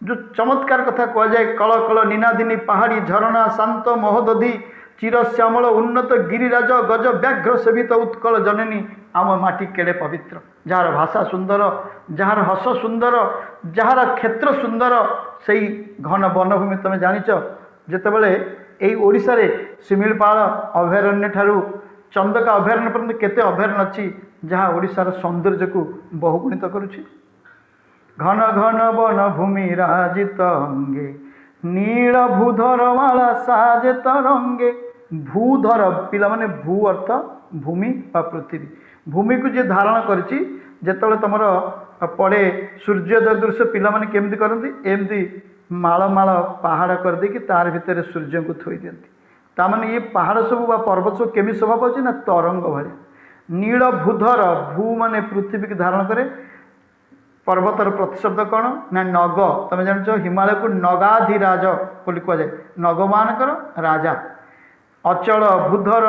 ଯେଉଁ ଚମତ୍କାର କଥା କୁହାଯାଏ, କଳ କଳ ନିନାଦିନୀ ପାହାଡ଼ି ଝରଣା, ଶାନ୍ତ ମହୋଦଧି, ଚିରଶ୍ୟାମଳ ଉନ୍ନତ ଗିରିରାଜ, ଗଜ ବ୍ୟାଘ୍ର ସେବିତ ଉତ୍କଳ ଜନନୀ ଆମ ମାଟି କେଡ଼େ ପବିତ୍ର। ଯାହାର ଭାଷା ସୁନ୍ଦର, ଯାହାର ହସ ସୁନ୍ଦର, ଯାହାର କ୍ଷେତ୍ର ସୁନ୍ଦର, ସେଇ ଘନ ବନଭୂମି। ତୁମେ ଜାଣିଛ, ଯେତେବେଳେ ଏଇ ଓଡ଼ିଶାରେ ଶିମିଳିପାଳ ଅଭୟାରଣ୍ୟ ଠାରୁ ଚନ୍ଦକା ଅଭୟାରଣ୍ୟ ପର୍ଯ୍ୟନ୍ତ କେତେ ଅଭୟାରଣ୍ୟ ଅଛି, ଯାହା ଓଡ଼ିଶାର ସୌନ୍ଦର୍ଯ୍ୟକୁ ବହୁଗୁଣିତ କରୁଛି। ଘନ ଘନ ବନଭୂମି ରାଜିତ ଅଙ୍ଗେ, ନୀଳ ଭୂଧର ମାଳା ସାଜେ ତରଙ୍ଗେ। ଭୂଧର ପିଲାମାନେ, ଭୂ ଅର୍ଥ ଭୂମି ବା ପୃଥିବୀ, ଭୂମିକୁ ଯିଏ ଧାରଣ କରିଛି। ଯେତେବେଳେ ତୁମର ପଡ଼େ ସୂର୍ଯ୍ୟୋଦୟ ଦୃଶ୍ୟ, ପିଲାମାନେ କେମିତି କରନ୍ତି? ଏମିତି ମାଳ ମାଳ ପାହାଡ଼ କରିଦେଇକି ତାର ଭିତରେ ସୂର୍ଯ୍ୟଙ୍କୁ ଥୋଇ ଦିଅନ୍ତି। ତାମାନେ ଇଏ ପାହାଡ଼ ସବୁ ବା ପର୍ବତ ସବୁ କେମିତି ଶୋଭା ପାଉଛି? ନା ତରଙ୍ଗ ଭଳିଆ। ନୀଳ ଭୂଧର, ଭୂ ମାନେ ପୃଥିବୀକୁ ଧାରଣ କରେ। ପର୍ବତର ପ୍ରତିଶବ୍ଦ କ'ଣ? ନା ନଗ। ତୁମେ ଜାଣିଛ ହିମାଳୟକୁ ନଗାଧିରାଜ ବୋଲି କୁହାଯାଏ, ନଗମାନଙ୍କର ରାଜା। ଅଚଳ ଭୂଧର।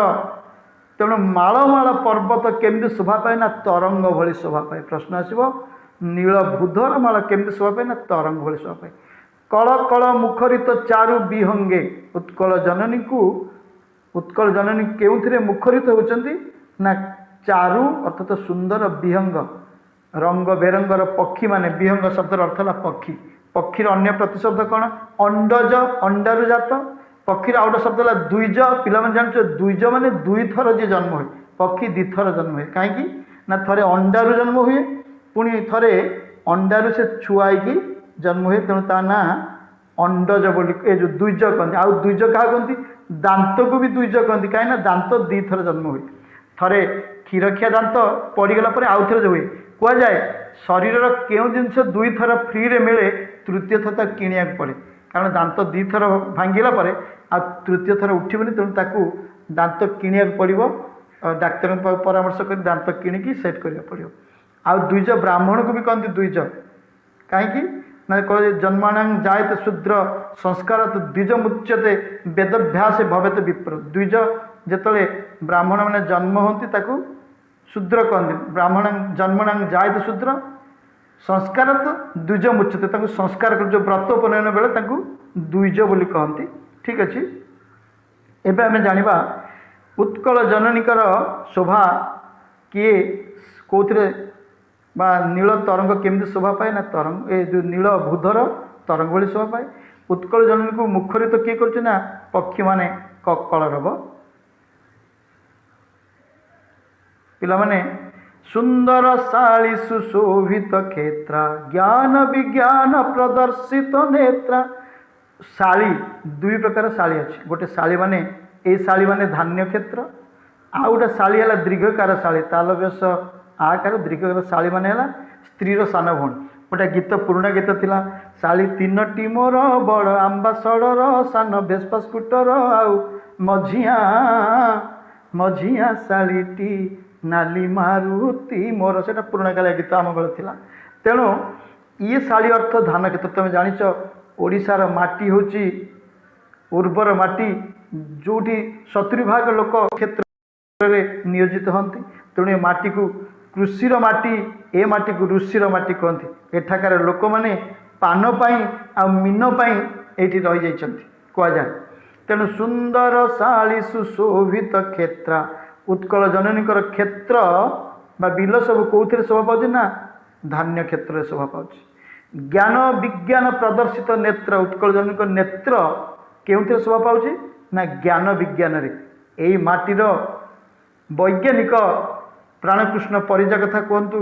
ତେଣୁ ମାଳ ମାଳ ପର୍ବତ କେମିତି ଶୋଭା ପାଏ? ନା ତରଙ୍ଗ ଭଳି ଶୋଭା ପାଏ। ପ୍ରଶ୍ନ ଆସିବ, ନୀଳ ଭୂଧର ମାଳ କେମିତି ଶୋଭା ପାଏ? ନା ତରଙ୍ଗ ଭଳି ଶୋଭା ପାଏ। କଳ କଳ ମୁଖରିତ ଚାରୁ ବିହଙ୍ଗେ, ଉତ୍କଳ ଜନନୀକୁ, ଉତ୍କଳ ଜନନୀ କେଉଁଥିରେ ମୁଖରିତ ହେଉଛନ୍ତି? ନା ଚାରୁ ଅର୍ଥାତ ସୁନ୍ଦର, ବିହଙ୍ଗ ରଙ୍ଗ ବେରଙ୍ଗର ପକ୍ଷୀମାନେ। ବିହଙ୍ଗ ଶବ୍ଦର ଅର୍ଥ ହେଲା ପକ୍ଷୀ। ପକ୍ଷୀର ଅନ୍ୟ ପ୍ରତିଶବ୍ଦ କ'ଣ? ଅଣ୍ଡଜ, ଅଣ୍ଡାରୁ ଜାତ। ପକ୍ଷୀର ଆଉ ଗୋଟେ ଶବ୍ଦ ହେଲା ଦ୍ୱିଜ। ପିଲାମାନେ ଜାଣିଛ, ଦ୍ୱିଜ ମାନେ ଦୁଇଥର ଯିଏ ଜନ୍ମ ହୁଏ। ପକ୍ଷୀ ଦୁଇଥର ଜନ୍ମ ହୁଏ କାହିଁକି? ନା ଥରେ ଅଣ୍ଡାରୁ ଜନ୍ମ ହୁଏ, ପୁଣି ଥରେ ଅଣ୍ଡାରୁ ସେ ଛୁଆ ହେଇକି ଜନ୍ମ ହୁଏ, ତେଣୁ ତା ନାଁ ଅଣ୍ଡଜ ବୋଲି, ଏ ଯେଉଁ ଦ୍ୱିଜ କହନ୍ତି। ଆଉ ଦ୍ୱିଜ କାହା କହନ୍ତି? ଦାନ୍ତକୁ ବି ଦ୍ୱିଜ କହନ୍ତି। କାହିଁକି ନା ଦାନ୍ତ ଦୁଇଥର ଜନ୍ମ ହୁଏ। ଥରେ କ୍ଷୀରଖିଆ ଦାନ୍ତ ପଡ଼ିଗଲା ପରେ ଆଉ ଥରେ ହୁଏ। କୁହାଯାଏ ଶରୀରର କେଉଁ ଜିନିଷ ଦୁଇଥର ଫ୍ରିରେ ମିଳେ, ତୃତୀୟ ଥର ତାକୁ କିଣିବାକୁ ପଡ଼େ। କାରଣ ଦାନ୍ତ ଦୁଇଥର ଭାଙ୍ଗିଲା ପରେ ଆଉ ତୃତୀୟ ଥର ଉଠିବନି। ତେଣୁ ତାକୁ ଦାନ୍ତ କିଣିବାକୁ ପଡ଼ିବ, ଡାକ୍ତରଙ୍କ ପାଖକୁ ପରାମର୍ଶ କରି ଦାନ୍ତ କିଣିକି ସେଟ୍ କରିବାକୁ ପଡ଼ିବ। ଆଉ ଦ୍ୱିଜ ବ୍ରାହ୍ମଣକୁ ବି କହନ୍ତି ଦ୍ୱିଜ। କାହିଁକି ନା କହେ ଜନ୍ମଣାଂ ଜାୟତେ ଶୂଦ୍ର ସଂସ୍କାର ଦ୍ୱିଜ ମୁଚ୍ୟତେ ବେଦଭ୍ୟାସ ଭବେତ ବିପ୍ର। ଦ୍ୱିଜ ଯେତେବେଳେ ବ୍ରାହ୍ମଣମାନେ ଜନ୍ମ ହୁଅନ୍ତି, ତାକୁ ଶୂଦ୍ର କହନ୍ତି। ବ୍ରାହ୍ମଣ ଜନ୍ମଣାଂ ଜାୟତେ ଶୂଦ୍ର ସଂସ୍କାର ତ ଦ୍ୱିଜ ମୁଚ୍ୟତେ। ତାଙ୍କୁ ସଂସ୍କାର ଯେଉଁ ବ୍ରତ ଉପନୟନ ବେଳେ ତାଙ୍କୁ ଦ୍ୱିଜ ବୋଲି କହନ୍ତି। ଠିକ୍ ଅଛି, ଏବେ ଆମେ ଜାଣିବା ଉତ୍କଳ ଜନନୀଙ୍କର ଶୋଭା କିଏ କେଉଁଥିରେ ବା ନୀଳ ତରଙ୍ଗ କେମିତି ଶୋଭା ପାଏ ନା ତରଙ୍ଗ ଏ ଯେଉଁ ନୀଳ ଭୂଧର ତରଙ୍ଗ ଭଳି ଶୋଭା ପାଏ। ଉତ୍କଳ ଜନନୀକୁ ମୁଖରିତ କିଏ କରୁଛି ନା ପକ୍ଷୀମାନେ କଳରବ। ପିଲାମାନେ, ସୁନ୍ଦର ଶାଳୀ ସୁଶୋଭିତ କ୍ଷେତ୍ର ଜ୍ଞାନ ବିଜ୍ଞାନ ପ୍ରଦର୍ଶିତ ନେତ୍ରା। ଶାଳୀ ଦୁଇ ପ୍ରକାର ଶାଳୀ ଅଛି। ଗୋଟେ ଶାଳୀ ମାନେ ଏଇ ଶାଳୀ ମାନେ ଧାନ୍ୟ କ୍ଷେତ୍ର, ଆଉ ଗୋଟେ ଶାଳୀ ହେଲା ଦୀର୍ଘକାର ଶାଳୀ, ତାଲବ୍ୟସ ଆକାର ଦୀର୍ଘକାର ଶାଳୀ ମାନେ ହେଲା ସ୍ତ୍ରୀର ସାନ ଭଉଣୀ। ଗୋଟେ ଗୀତ, ପୁରୁଣା ଗୀତ ଥିଲା, ଶାଳୀ ତିନୋଟି ମୋର ବଡ଼ ଆମ୍ବାସଡ଼ର ସାନ ଭେସ୍ପା ସ୍କୁଟର ଆଉ ମଝିଆ ମଝିଆ ଶାଳୀଟି ନାଲି ମାରୁତି ମୋର। ସେଇଟା ପୁରୁଣା କାଳିଆ ଗୀତ ଆମ ବେଳେ ଥିଲା। ତେଣୁ ଇଏ ଶାଳୀ ଅର୍ଥ ଧାନ କ୍ଷେତ୍ର। ତୁମେ ଜାଣିଛ ଓଡ଼ିଶାର ମାଟି ହେଉଛି ଉର୍ବର ମାଟି, ଯେଉଁଠି 70 ଭାଗ ଲୋକ କ୍ଷେତ୍ରରେ ନିୟୋଜିତ ହୁଅନ୍ତି। ତେଣୁ ଏ ମାଟିକୁ କୃଷିର ମାଟି, ଏ ମାଟିକୁ ଋଷିର ମାଟି କୁହନ୍ତି। ଏଠାକାର ଲୋକମାନେ ପାନ ପାଇଁ ଆଉ ମୀନ ପାଇଁ ଏଇଠି ରହିଯାଇଛନ୍ତି କୁହାଯାଏ। ତେଣୁ ସୁନ୍ଦର ଶାଳୀ ସୁଶୋଭିତ କ୍ଷେତ୍ର, ଉତ୍କଳ ଜନନୀଙ୍କର କ୍ଷେତ୍ର ବା ବିଲ ସବୁ କେଉଁଥିରେ ଶୋଭା ପାଉଛି ନା ଧାନ୍ୟ କ୍ଷେତ୍ରରେ ଶୋଭା ପାଉଛି। ଜ୍ଞାନ ବିଜ୍ଞାନ ପ୍ରଦର୍ଶିତ ନେତ୍ର, ଉତ୍କଳ ଜନନୀଙ୍କ ନେତ୍ର କେଉଁଥିରେ ଶୋଭା ପାଉଛି ନା ଜ୍ଞାନ ବିଜ୍ଞାନରେ। ଏଇ ମାଟିର ବୈଜ୍ଞାନିକ ପ୍ରାଣକୃଷ୍ଣ ପରିଜା କଥା କୁହନ୍ତୁ,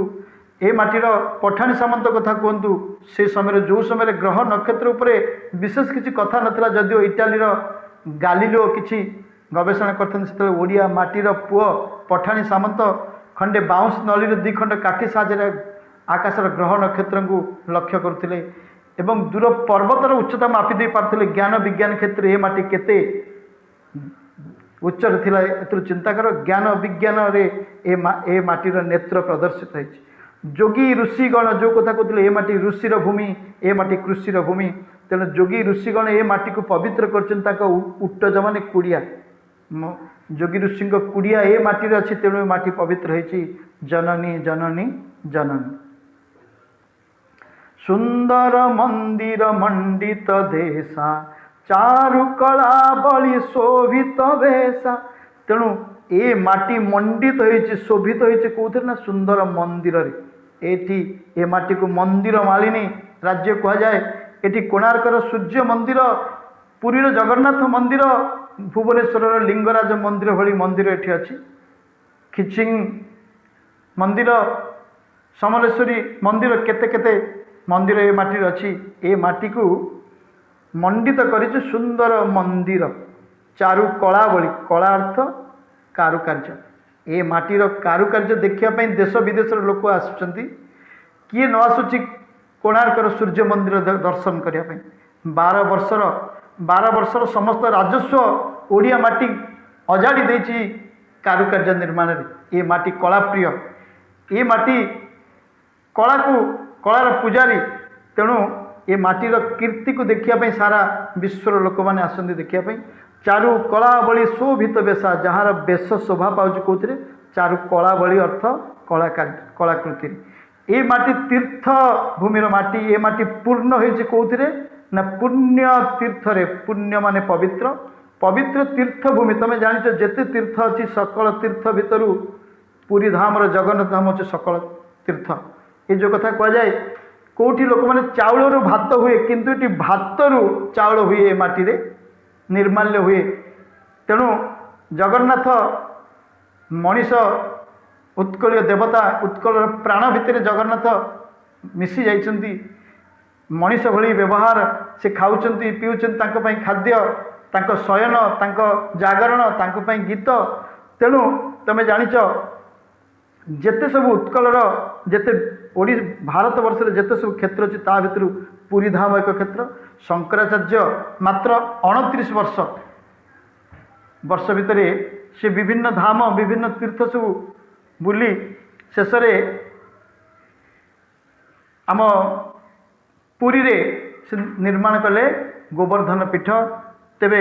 ଏ ମାଟିର ପଠାଣି ସାମନ୍ତ କଥା କୁହନ୍ତୁ, ସେ ସମୟରେ ଯେଉଁ ସମୟରେ ଗ୍ରହ ନକ୍ଷତ୍ର ଉପରେ ବିଶେଷ କିଛି କଥା ନଥିଲା, ଯଦିଓ ଇଟାଲୀର ଗାଲିଲିଓ କିଛି ଗବେଷଣା କରିଥାନ୍ତି, ସେତେବେଳେ ଓଡ଼ିଆ ମାଟିର ପୁଅ ପଠାଣି ସାମନ୍ତ ଖଣ୍ଡେ ବାଉଁଶ ନଳୀରେ ଦୁଇ ଖଣ୍ଡ କାଠି ସାହାଯ୍ୟରେ ଆକାଶର ଗ୍ରହ ନକ୍ଷତ୍ରଙ୍କୁ ଲକ୍ଷ୍ୟ କରୁଥିଲେ ଏବଂ ଦୂର ପର୍ବତର ଉଚ୍ଚତା ମାପି ଦେଇ ପାରୁଥିଲେ। ଜ୍ଞାନ ବିଜ୍ଞାନ କ୍ଷେତ୍ରରେ ଏ ମାଟି କେତେ ଉଚ୍ଚରେ ଥିଲା, ଏଥିରୁ ଚିନ୍ତା କର। ଜ୍ଞାନ ବିଜ୍ଞାନରେ ଏ ମାଟିର ନେତ୍ର ପ୍ରଦର୍ଶିତ ହେଇଛି। ଯୋଗୀ ଋଷିଗଣ ଯେଉଁ କଥା କହୁଥିଲେ, ଏ ମାଟି ଋଷିର ଭୂମି, ଏ ମାଟି କୃଷିର ଭୂମି। ତେଣୁ ଯୋଗୀ ଋଷିଗଣ ଏ ମାଟିକୁ ପବିତ୍ର କରିଛନ୍ତି। ତାଙ୍କ ଉଟ ମାନେ କୁଡ଼ିଆ, ଯୋଗୀ ଋଷିଙ୍କ କୁଡ଼ିଆ ଏ ମାଟିରେ ଅଛି, ତେଣୁ ଏ ମାଟି ପବିତ୍ର ହେଇଛି। ଜନନୀ ଜନନୀ ଜନନୀ। ସୁନ୍ଦର ମନ୍ଦିର ମଣ୍ଡିତ ଦେଶା ଚାରୁକଳା ବଳି ଶୋଭିତ ବେଶା। ତେଣୁ ଏ ମାଟି ମଣ୍ଡିତ ହେଇଛି, ଶୋଭିତ ହେଇଛି କେଉଁଥିରେ ନା ସୁନ୍ଦର ମନ୍ଦିରରେ। ଏଠି ଏ ମାଟିକୁ ମନ୍ଦିର ମାଳିନୀ ରାଜ୍ୟ କୁହାଯାଏ। ଏଠି କୋଣାର୍କର ସୂର୍ଯ୍ୟ ମନ୍ଦିର, ପୁରୀର ଜଗନ୍ନାଥ ମନ୍ଦିର, ଭୁବନେଶ୍ୱରର ଲିଙ୍ଗରାଜ ମନ୍ଦିର ଭଳି ମନ୍ଦିର ଏଠି ଅଛି। ଖିଚିଂ ମନ୍ଦିର, ସମଲେଶ୍ୱରୀ ମନ୍ଦିର, କେତେ କେତେ ମନ୍ଦିର ଏ ମାଟିରେ ଅଛି। ଏ ମାଟିକୁ ମଣ୍ଡିତ କରିଛି ସୁନ୍ଦର ମନ୍ଦିର ଚାରୁ କଳା ଭଳି। କଳା ଅର୍ଥ କାରୁକାର୍ଯ୍ୟ। ଏ ମାଟିର କାରୁକାର୍ଯ୍ୟ ଦେଖିବା ପାଇଁ ଦେଶ ବିଦେଶର ଲୋକ ଆସୁଛନ୍ତି। କିଏ ନ ଆସୁଛି କୋଣାର୍କର ସୂର୍ଯ୍ୟ ମନ୍ଦିର ଦର୍ଶନ କରିବା ପାଇଁ? 12 ବର୍ଷର ସମସ୍ତ ରାଜସ୍ୱ ଓଡ଼ିଆ ମାଟି ଅଜାଡ଼ି ଦେଇଛି କାରୁକାର୍ଯ୍ୟ ନିର୍ମାଣରେ। ଏ ମାଟି କଳାପ୍ରିୟ, ଏ ମାଟି କଳାକୁ କଳାର ପୂଜାରୀ। ତେଣୁ ଏ ମାଟିର କୀର୍ତ୍ତିକୁ ଦେଖିବା ପାଇଁ ସାରା ବିଶ୍ୱର ଲୋକମାନେ ଆସନ୍ତି ଦେଖିବା ପାଇଁ। ଚାରୁ କଳା ଭଳି ଶୋଭିତ ବେଶା, ଯାହାର ବେଶ ଶୋଭା ପାଉଛି କେଉଁଥିରେ? ଚାରୁ କଳା ଭଳି ଅର୍ଥ କଳାକୃତିରେ। ଏ ମାଟି ତୀର୍ଥ ଭୂମିର ମାଟି। ଏ ମାଟି ପୂର୍ଣ୍ଣ ହେଇଛି କେଉଁଥିରେ ନା ପୁଣ୍ୟ ତୀର୍ଥରେ। ପୁଣ୍ୟ ମାନେ ପବିତ୍ର, ପବିତ୍ର ତୀର୍ଥ ଭୂମି। ତୁମେ ଜାଣିଛ ଯେତେ ତୀର୍ଥ ଅଛି, ସକଳ ତୀର୍ଥ ଭିତରୁ ପୁରୀ ଧାମର ଜଗନ୍ନାଥ ଧାମ ହେଉଛି ସକଳ ତୀର୍ଥ। ଏ ଯେଉଁ କଥା କୁହାଯାଏ, କେଉଁଠି ଲୋକମାନେ ଚାଉଳରୁ ଭାତ ହୁଏ, କିନ୍ତୁ ଏଠି ଭାତରୁ ଚାଉଳ ହୁଏ, ଏ ମାଟିରେ ନିର୍ମାଲ୍ୟ ହୁଏ। ତେଣୁ ଜଗନ୍ନାଥ ମଣିଷ ଉତ୍କଳୀୟ ଦେବତା, ଉତ୍କଳର ପ୍ରାଣ ଭିତରେ ଜଗନ୍ନାଥ ମିଶି ଯାଇଛନ୍ତି। ମଣିଷ ଭଳି ବ୍ୟବହାର, ସେ ଖାଉଛନ୍ତି, ପିଉଛନ୍ତି, ତାଙ୍କ ପାଇଁ ଖାଦ୍ୟ, ତାଙ୍କ ଶୟନ, ତାଙ୍କ ଜାଗରଣ, ତାଙ୍କ ପାଇଁ ଗୀତ। ତେଣୁ ତୁମେ ଜାଣିଛ, ଯେତେ ସବୁ ଉତ୍କଳର ଯେତେ ଭାରତବର୍ଷରେ ଯେତେ ସବୁ କ୍ଷେତ୍ର ଅଛି, ତା ଭିତରୁ ପୁରୀ ଧାମ ଏକ କ୍ଷେତ୍ର। ଶଙ୍କରାଚାର୍ଯ୍ୟ ମାତ୍ର 29 ବର୍ଷ ଭିତରେ ସେ ବିଭିନ୍ନ ଧାମ, ବିଭିନ୍ନ ତୀର୍ଥ ସବୁ ବୁଲି ଶେଷରେ ଆମ ପୁରୀରେ ସେ ନିର୍ମାଣ କଲେ ଗୋବର୍ଦ୍ଧନ ପୀଠ। ତେବେ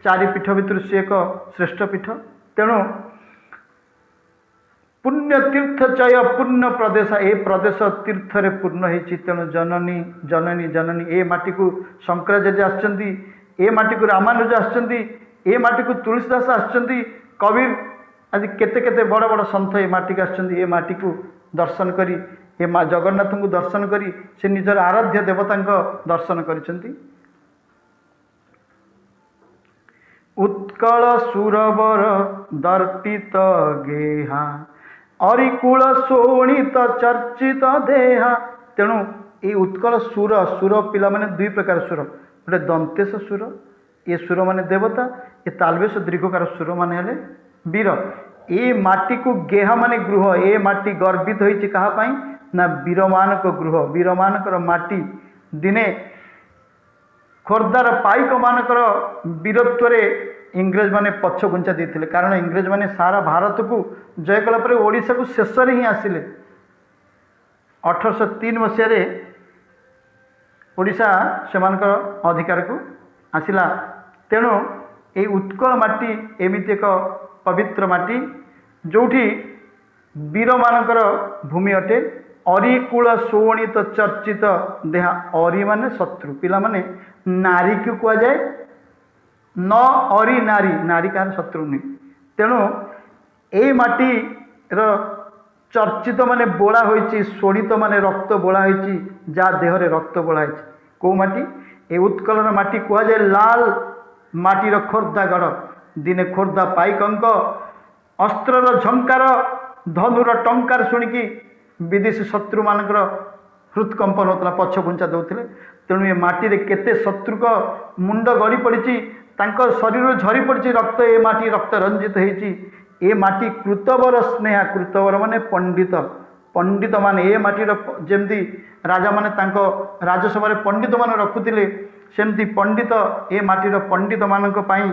ଚାରି ପୀଠ ଭିତରୁ ସେ ଏକ ଶ୍ରେଷ୍ଠ ପୀଠ। ତେଣୁ ପୁଣ୍ୟ ତୀର୍ଥଚୟ ପୂର୍ଣ୍ଣ ପ୍ରଦେଶ, ଏ ପ୍ରଦେଶ ତୀର୍ଥରେ ପୂର୍ଣ୍ଣ ହେଇଛି। ତେଣୁ ଜନନୀ, ଜନନୀ, ଜନନୀ, ଏ ମାଟିକୁ ଶଙ୍କରାଚାର୍ଯ୍ୟ ଆସିଛନ୍ତି, ଏ ମାଟିକୁ ରାମାନୁଜ ଆସିଛନ୍ତି, ଏ ମାଟିକୁ ତୁଳସୀ ଦାସ ଆସିଛନ୍ତି, କବୀର ଆଜି କେତେ କେତେ ବଡ଼ ବଡ଼ ସନ୍ଥ ଏ ମାଟିକୁ ଆସିଛନ୍ତି। ଏ ମାଟିକୁ ଦର୍ଶନ କରି, ଏ ମା ଜଗନ୍ନାଥଙ୍କୁ ଦର୍ଶନ କରି ସେ ନିଜର ଆରାଧ୍ୟ ଦେବତାଙ୍କ ଦର୍ଶନ କରିଛନ୍ତି। ଉତ୍କଳ ସୁରବର ଦର୍ପିତ ଗେହା, ଅରିକୁଳ ଶୋଣିତ ଚର୍ଚ୍ଚିତ ଦେହା। ତେଣୁ ଏଇ ଉତ୍କଳ ସୁର, ସୁର ପିଲାମାନେ ଦୁଇ ପ୍ରକାର ସୁର। ଗୋଟେ ଦନ୍ତେଶ ସୁର, ଏ ସୁରମାନେ ଦେବତା। ଏ ତାଲବେଶ ଦୀର୍ଘକାର ସୁରମାନେ ହେଲେ ବୀର। ଏ ମାଟିକୁ ଗେହା ମାନେ ଗୃହ। ଏ ମାଟି ଗର୍ବିତ ହୋଇଛି କାହା ପାଇଁ ନା ବୀରମାନଙ୍କ ଗୃହ, ବୀରମାନଙ୍କର ମାଟି। ଦିନେ ଖୋର୍ଦ୍ଧାର ପାଇକମାନଙ୍କର ବୀରତ୍ୱରେ ଇଂରେଜମାନେ ପଛ ଘୁଞ୍ଚା ଦେଇଥିଲେ, କାରଣ ଇଂରେଜମାନେ ସାରା ଭାରତକୁ ଜୟ କଲା ପରେ ଓଡ଼ିଶାକୁ ଶେଷରେ ହିଁ ଆସିଲେ। 1803 ମସିହାରେ ଓଡ଼ିଶା ସେମାନଙ୍କର ଅଧିକାରକୁ ଆସିଲା। ତେଣୁ ଏଇ ଉତ୍କଳ ମାଟି ଏମିତି ଏକ ପବିତ୍ର ମାଟି, ଯେଉଁଠି ବୀରମାନଙ୍କର ଭୂମି ଅଟେ। ଅରିକୁଳ ଶୋଣିତ ଚର୍ଚ୍ଚିତ ଦେହା। ଅରି ମାନେ ଶତ୍ରୁ ପିଲାମାନେ, ନାରୀକୁ କୁହାଯାଏ। ନ ଅରି ନାରୀ, ନାରୀ କାହାର ଶତ୍ରୁ ନୁହେଁ। ତେଣୁ ଏଇ ମାଟିର ଚର୍ଚ୍ଚିତ ମାନେ ବୋଳା ହୋଇଛି, ଶୋଣିତ ମାନେ ରକ୍ତ ବୋଳା ହୋଇଛି, ଯାହା ଦେହରେ ରକ୍ତ ବୋଳା ହେଇଛି। କେଉଁ ମାଟି? ଏ ଉତ୍କଳର ମାଟି କୁହାଯାଏ ଲାଲ ମାଟିର ଖୋର୍ଦ୍ଧା ଗଡ଼। ଦିନେ ଖୋର୍ଦ୍ଧା ପାଇକଙ୍କ ଅସ୍ତ୍ରର ଝଙ୍କାର, ଧନୁର ଟଙ୍କାର ଶୁଣିକି ବିଦେଶୀ ଶତ୍ରୁମାନଙ୍କର ହୃଦକମ୍ପନ ହେଉଥିଲା, ପଛ ଘୁଞ୍ଚା ଦେଉଥିଲେ। ତେଣୁ ଏ ମାଟିରେ କେତେ ଶତ୍ରୁଙ୍କ ମୁଣ୍ଡ ଗଳି ପଡ଼ିଛି, ତାଙ୍କ ଶରୀରରୁ ଝରି ପଡ଼ିଛି ରକ୍ତ, ଏ ମାଟି ରକ୍ତ ରଞ୍ଜିତ ହେଇଛି। ଏ ମାଟି କୃତବର ସ୍ନେହା। କୃତବର ମାନେ ପଣ୍ଡିତ। ପଣ୍ଡିତମାନେ ଏ ମାଟିର, ଯେମିତି ରାଜାମାନେ ତାଙ୍କ ରାଜସଭାରେ ପଣ୍ଡିତମାନେ ରଖୁଥିଲେ, ସେମିତି ପଣ୍ଡିତ, ଏ ମାଟିର ପଣ୍ଡିତମାନଙ୍କ ପାଇଁ,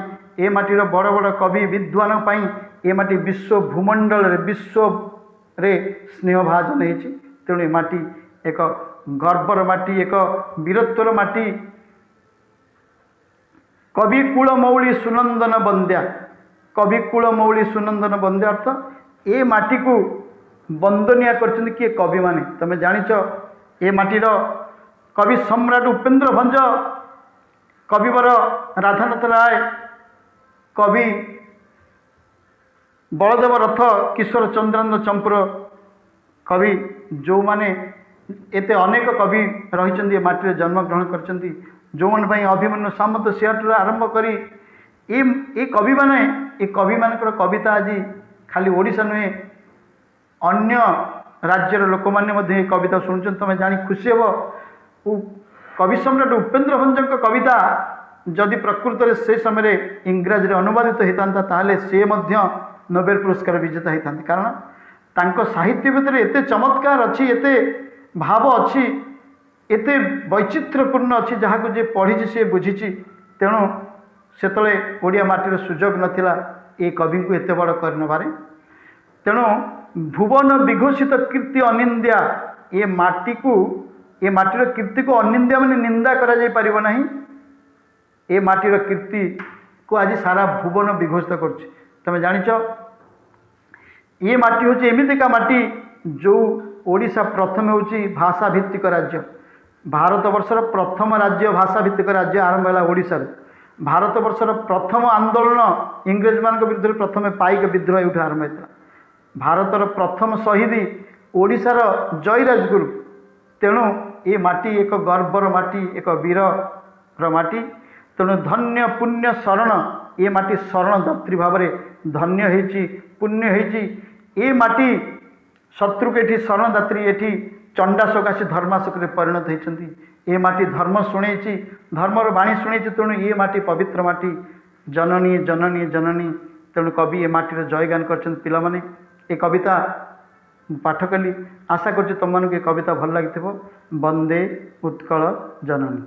ଏ ମାଟିର ବଡ଼ ବଡ଼ କବି ବିଦ୍ୱାନ ପାଇଁ ଏ ମାଟି ବିଶ୍ୱ ଭୂମଣ୍ଡଳରେ, ବିଶ୍ୱରେ ସ୍ନେହଭାଜନ ହେଇଛି। ତେଣୁ ଏ ମାଟି ଏକ ଗର୍ବର ମାଟି, ଏକ ବୀରତ୍ୱର ମାଟି। କବି କୂଳ ମୌଳି ସୁନନ୍ଦନ ବନ୍ଦ୍ୟା। କବି କୂଳ ମୌଳି ସୁନନ୍ଦନ ବନ୍ଦ୍ୟା ଅର୍ଥ ଏ ମାଟିକୁ ବନ୍ଦନିଆ କରିଛନ୍ତି କିଏ? କବିମାନେ। ତୁମେ ଜାଣିଛ, ଏ ମାଟିର କବି ସମ୍ରାଟ ଉପେନ୍ଦ୍ର ଭଞ୍ଜ, କବିବର ରାଧାନାଥ ରାୟ, କବି ବଳଦେବ ରଥ, କିଶୋର ଚନ୍ଦ୍ରାନନ୍ଦ ଚମ୍ପୁର କବି, ଯେଉଁମାନେ ଏତେ ଅନେକ କବି ରହିଛନ୍ତି, ଏ ମାଟିରେ ଜନ୍ମଗ୍ରହଣ କରିଛନ୍ତି, ଯେଉଁମାନେ ପାଇଁ ଅଭିମନ୍ୟୁ ସାମନ୍ତ ସିଂହଠାରୁ ଆରମ୍ଭ କରି ଏ କବିମାନେ, ଏ କବିମାନଙ୍କର କବିତା ଆଜି ଖାଲି ଓଡ଼ିଶା ନୁହେଁ, ଅନ୍ୟ ରାଜ୍ୟର ଲୋକମାନେ ମଧ୍ୟ ଏ କବିତା ଶୁଣୁଛନ୍ତି। ତୁମେ ଜାଣି ଖୁସି ହେବ, କବି ସମ୍ରାଟ ଉପେନ୍ଦ୍ର ଭଞ୍ଜଙ୍କ କବିତା ଯଦି ପ୍ରକୃତରେ ସେ ସମୟରେ ଇଂରାଜୀରେ ଅନୁବାଦିତ ହେଇଥାନ୍ତା, ତାହେଲେ ସେ ମଧ୍ୟ ନୋବେଲ ପୁରସ୍କାର ବିଜେତା ହେଇଥାନ୍ତେ, କାରଣ ତାଙ୍କ ସାହିତ୍ୟ ଭିତରେ ଏତେ ଚମତ୍କାର ଅଛି, ଏତେ ଭାବ ଅଛି, ଏତେ ବୈଚିତ୍ର୍ୟପୂର୍ଣ୍ଣ ଅଛି, ଯାହାକୁ ଯିଏ ପଢ଼ିଛି ସିଏ ବୁଝିଛି। ତେଣୁ ସେତେବେଳେ ଓଡ଼ିଆ ମାଟିର ସୁଯୋଗ ନଥିଲା ଏ କବିଙ୍କୁ ଏତେ ବଡ଼ କରିନେବାରେ। ତେଣୁ ଭୁବନ ବିଘୋଷିତ କୀର୍ତ୍ତି ଅନିନ୍ଦ୍ୟା। ଏ ମାଟିକୁ, ଏ ମାଟିର କୀର୍ତ୍ତିକୁ ଅନିନ୍ଦ୍ୟା ମାନେ ନିନ୍ଦା କରାଯାଇପାରିବ ନାହିଁ। ଏ ମାଟିର କୀର୍ତ୍ତିକୁ ଆଜି ସାରା ଭୁବନ ବିଘୋଷିତ କରୁଛି। ତୁମେ ଜାଣିଛ, ଏ ମାଟି ହେଉଛି ଏମିତିକା ମାଟି ଯେଉଁ ଓଡ଼ିଶା ପ୍ରଥମେ ହେଉଛି ଭାଷା ଭିତ୍ତିକ ରାଜ୍ୟ। ଭାରତବର୍ଷର ପ୍ରଥମ ରାଜ୍ୟ, ଭାଷା ଭିତ୍ତିକ ରାଜ୍ୟ ଆରମ୍ଭ ହେଲା ଓଡ଼ିଶାରୁ। ଭାରତବର୍ଷର ପ୍ରଥମ ଆନ୍ଦୋଳନ ଇଂରେଜମାନଙ୍କ ବିରୁଦ୍ଧରେ ପ୍ରଥମେ ପାଇକ ବିଦ୍ରୋହ ଏଇଠୁ ଆରମ୍ଭ ହେଇଥିଲା। ଭାରତର ପ୍ରଥମ ଶହୀଦ ଓଡ଼ିଶାର ଜୟୀ ରାଜଗୁରୁ। ତେଣୁ ଏ ମାଟି ଏକ ଗର୍ବର ମାଟି, ଏକ ବୀରର ମାଟି। ତେଣୁ ଧନ୍ୟ ପୁଣ୍ୟ ଶରଣ, ଏ ମାଟି ଶରଣଦାତ୍ରୀ ଭାବରେ ଧନ୍ୟ ହେଇଛି, ପୁଣ୍ୟ ହେଇଛି। ଏ ମାଟି ଶତ୍ରୁକୁ ଏଠି ଶରଣଦାତ୍ରୀ, ଏଠି ଚଣ୍ଡାଶୋକ ଆସି ଧର୍ମାଶୋକରେ ପରିଣତ ହେଇଛନ୍ତି। ଏ ମାଟି ଧର୍ମ ଶୁଣେଇଛି, ଧର୍ମର ବାଣୀ ଶୁଣେଇଛି, ତେଣୁ ଏ ମାଟି ପବିତ୍ର ମାଟି। ଜନନୀ ଜନନୀ ଜନନୀ। ତେଣୁ କବି ଏ ମାଟିର ଜୟଗାନ କରିଛନ୍ତି। ପିଲାମାନେ, ଏ କବିତା ମୁଁ ପାଠ କଲି। ଆଶା କରୁଛି ତୁମମାନଙ୍କୁ ଏ କବିତା ଭଲ ଲାଗିଥିବ। ବନ୍ଦେ ଉତ୍କଳ ଜନନୀ।